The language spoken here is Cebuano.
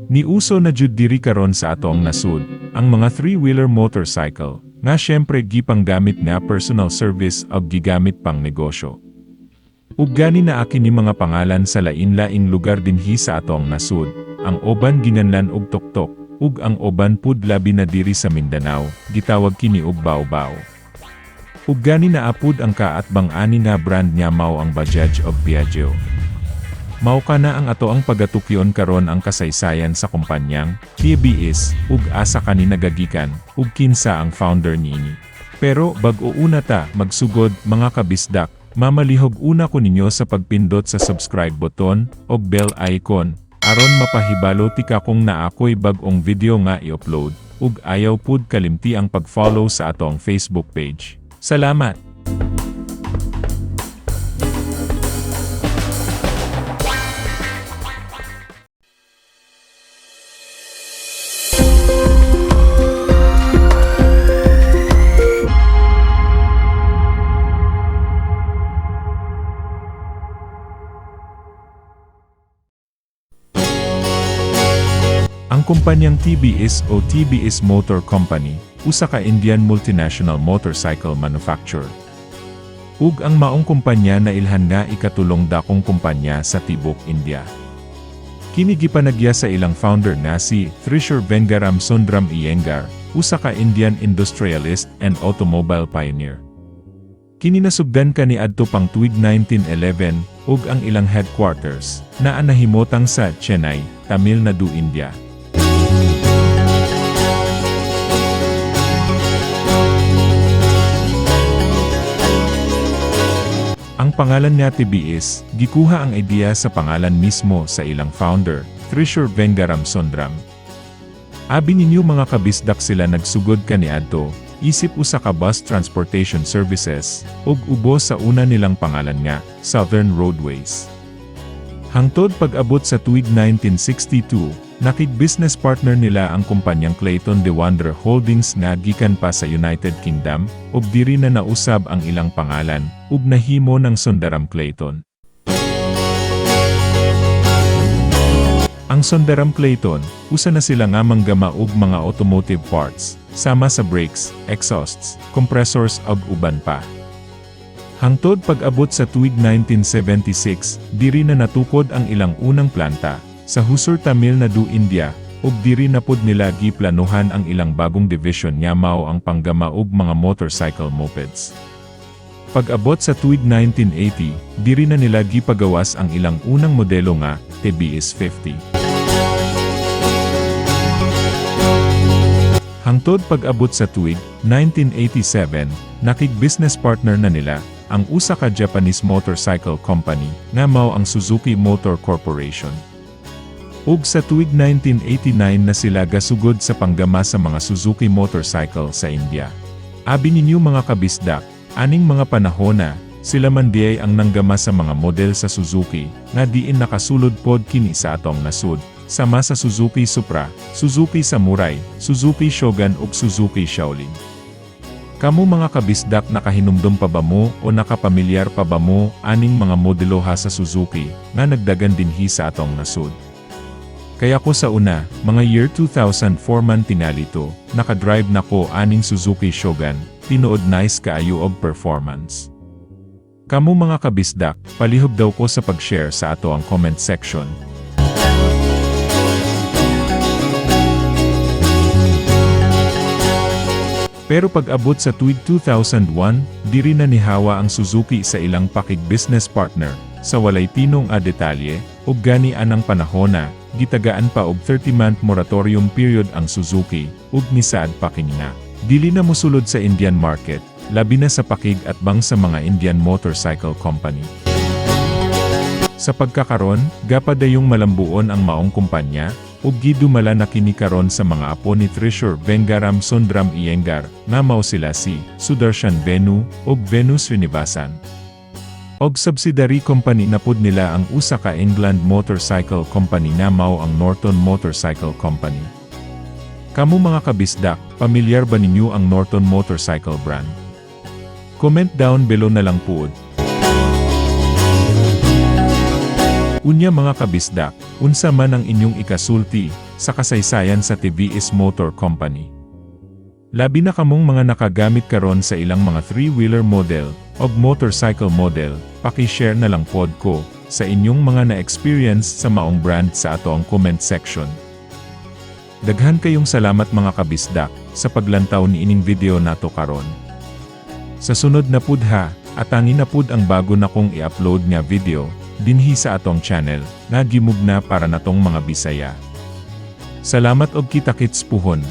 Niuso na jud diri karon sa atoang nasud ang mga three-wheeler motorcycle, nga syempre gipanggamit nga personal service ug gigamit pang negosyo. Ug gani naa kini mga pangalan sa lain-laing lugar dinhi sa atoang nasud, ang uban ginganlan og tuktok, ug ang uban pud labi na diri sa Mindanao, gitawag kini og baw-baw. Ug gani naa pud ang kaatbang ani nga brand nga mao ang Bajaj ug Piaggio. Mao kana ang atoang pagatukyon karon, ang kasaysayan sa kumpanyang TBS ug asa kani nagagikan ug kinsa ang founder niini. Pero bag-o una ta magsugod, mga kabisdak, mamalihog una ko ninyo sa pagpindot sa subscribe button ug bell icon aron mapahibalo tika kung naa ko'y bag-ong video nga i-upload, ug ayaw pud kalimti ang pag-follow sa atoang Facebook page. Salamat! Ang kumpanyang TBS o TBS Motor Company, usa ka Indian multinational motorcycle manufacturer. Ug ang maong kumpanya nailhan nga ikatulong dakong kumpanya sa tibok India. Kini gipanagya sa ilang founder nga si Thrissur Vengaram Sundram Iyengar, usa ka Indian industrialist and automobile pioneer. Kini nasugdan kaniadto pang tuig 1911 ug ang ilang headquarters naa nahimutang sa Chennai, Tamil Nadu, India. Ang pangalan nga TBS, gikuha ang idea sa pangalan mismo sa ilang founder, Thrissur Vengaram Sundram. Abi ninyo, mga kabisdak, sila nagsugod kaniadto isip usa ka bus transportation services, ug ubo sa una nilang pangalan nga Southern Roadways. Hangtod pag-abot sa tuig 1962, nakig-business partner nila ang kumpanyang Clayton Dewandre Holdings nga gikan pa sa United Kingdom, ug diri na nausab ang ilang pangalan, ug nahimo ng Sundaram Clayton. Ang Sundaram Clayton, usa na sila nga manggama og mga automotive parts, sama sa brakes, exhausts, compressors ug uban pa. Hangtod pag-abot sa tuig 1976, diri na natukod ang ilang unang planta, sa Hosur, Tamil Nadu, India, ug diri na pod nila giplanuhan ang ilang bagong division nga mao ang panggama og mga motorcycle mopeds. Pag-abot sa tuig 1980, diri na nila gipagawas ang ilang unang modelo nga TBS 50. Hangtod pag-abot sa tuig 1987, nakig-business partner na nila ang usa ka Japanese motorcycle company nga mao ang Suzuki Motor Corporation. Ug sa tuig 1989 na sila gasugod sa panggama sa mga Suzuki motorcycle sa India. Abi ninyo, mga kabisdak, aning mga panahona, sila man diay ang nanggama sa mga model sa Suzuki, nga diin nakasulod pod kini sa atong nasud, sama sa Suzuki Supra, Suzuki Samurai, Suzuki Shogun ug Suzuki Shaolin. Kamo, mga kabisdak, nakahinumdum pa ba mo o nakapamilyar pa ba mo aning mga modelo ha sa Suzuki nga nagdagan dinhi sa atong nasud? Kaya ko sa una, mga year 2004 man tingali to, nakadrive na ko aning Suzuki Shogun, tinuod nice kaayo og performance. Kamo, mga kabisdak, palihog daw ko sa pag-share sa atoang comment section. Pero pag-abot sa tuig 2001, diri na nihawa ang Suzuki sa ilang pakig-business partner, sa walay tinong a detalye, ug gani anang panahona, gitagaan pa og 30-month moratorium period ang Suzuki, ug nisaad pa kini nga dili na mosulod sa Indian market, labi na sa pakig-atbang sa mga Indian motorcycle company. Sa pagkakaron, gapadayong malambuon ang maong kumpanya, ug gidumala na kini karon sa mga apo ni Thrissur Vengaram Sundram Iyengar, nga mao sila si Sudarshan Venu ug Venu Srinivasan. Og subsidiary company na pud nila ang usa ka England motorcycle company na mao ang Norton Motorcycle Company. Kamo, mga kabisdak, pamilyar ba ninyo ang Norton Motorcycle brand? Comment down below na lang puod. Unya, mga kabisdak, unsa man ang inyong ikasulti sa kasaysayan sa TVS Motor Company? Labi na kamong mga nakagamit karon sa ilang mga three-wheeler model o motorcycle model, paki-share na lang pod ko sa inyong mga na-experience sa maong brand sa atoang comment section. Daghan kayong salamat, mga kabisdak, sa paglantaw ni ining video nato karon. Sa sunod na pud ha, atangi na pud ang bago na kong i-upload nga video dinhi sa atong channel nga gimugna para natong mga Bisaya. Salamat og kita-kits puhon.